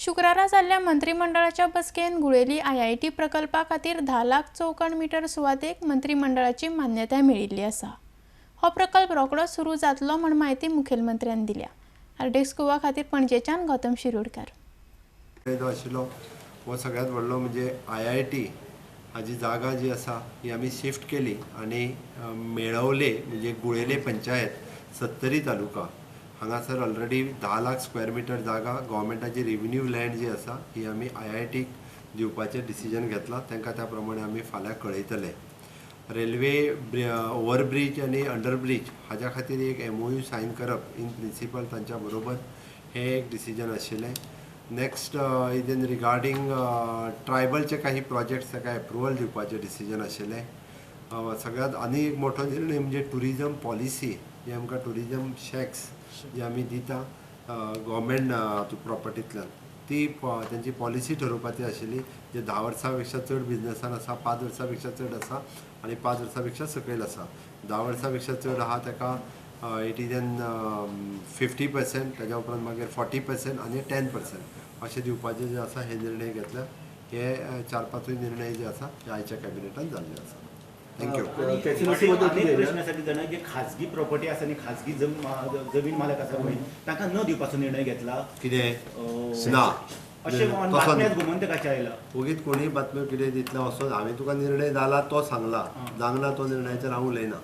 शुक्रारा जाल्ल्या मंत्रीमंडळाच्या बसकेन गुळेली आयआयटी प्रकल्पा खातीर 10 लाख चौखण मिटर सुवातेक मंत्रीमंडळाची मान्यताय मेळिल्ली आसा. हो प्रकल्प रोखडोच सुरू जातलो म्हण म्हायती मुखेलमंत्र्यान दिल्या. आरडीएक्स गोवा खातीर पणजेच्यान गौतम शिरोडकार. जो आशिल्लो हो सगळ्यांत व्हडलो म्हणजे आयआयटी हाजी जागा जी आसा ही आमी शिफ्ट केली आनी मेळवले म्हणजे गुळेले पंचायत सत्तरी तालुका हांगासर ऑलरेडी 10 लाख स्क्वेअर मिटर जागा गव्हर्मेंटाची रेव्हेन्यू लँड जी आसा ही आमी आयआयटीक दिवपाचें डिसिजन घेतलां. तांकां त्या प्रमाणे आमी फाल्यां कळयतले. रेल्वे ओवरब्रीज आनी अंडरब्रीज हाज्या खातीर एक एमओयू सायन करप इन प्रिंसिपल तांच्या बरोबर हें एक डिसिजन आशिल्लें. नेक्स्ट is in regarding ट्रायबलचे काही प्रोजेक्ट्स ताका एप्रुवल दिवपाचें डिसिजन आशिल्लें. सगळ्यांत आनी एक मोठो निर्णय म्हणजे टुरिजम पॉलिसी जी आमकां टुरिजम शॅक्स जी आमी दिता गव्हर्मेंट प्रॉपर्टींतल्यान ती तेंची पॉलिसी ठरोवपाची आशिल्ली, जे 10 वर्सां पेक्षा चड बिजनसान आसा, 5 वर्सां पेक्षा चड आसा आनी 5 वर्सां पेक्षा सकयल आसा. 10 वर्सां पेक्षा चड आहा ताका it is N 50%, ताज्या उपरांत मागीर 40% आनी 10% अशें दिवपाचें जे आसा हे निर्णय घेतल्या. हे 4-5 निर्णय जे आसा ते आयच्या कॅबिनेटान जाल्ले आसा. Thank you. जे खाजगी प्रॉपर्टी आसा आनी खाजगी जमीन मालक आसा पळय तांकां न दिवपाचो निर्णय घेतला कितें ना अशें गोमंतकाचें आयला. ओगीच कोणीय बातम्यो कितें दितले वचोन हांवें तुका निर्णय जाला तो सांगला, जावंक ना तो निर्णयाचेर हांव उलयना.